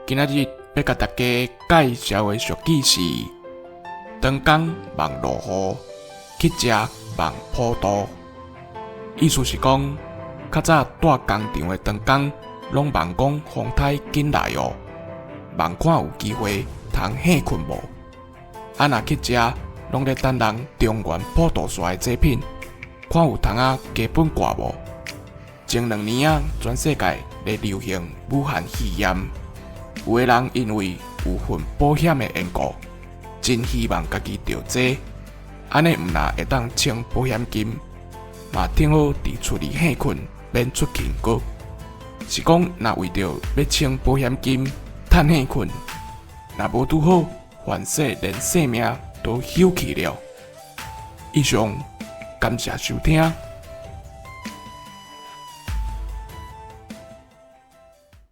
今仔日欲共大家介紹的俗語是：長工夢落雨，去食夢普渡。意思是講，較早蹛工廠的長工，攏夢講風颱緊來哦，夢看有機會通歇睏無？啊，若去食，攏咧等人中元普渡煞的祭品，看有通仔加本掛無？前兩年仔，全世界咧流行武漢肺炎，有的人因為有份保險的緣故，真希望家己著這，按呢毋但會當衝保險金，嘛挺好佇厝裡歇睏，免出勤閣。是講，若為著欲衝保險金，趁歇睏，若無拄好，反勢連性命都休去了。以上，感謝收聽。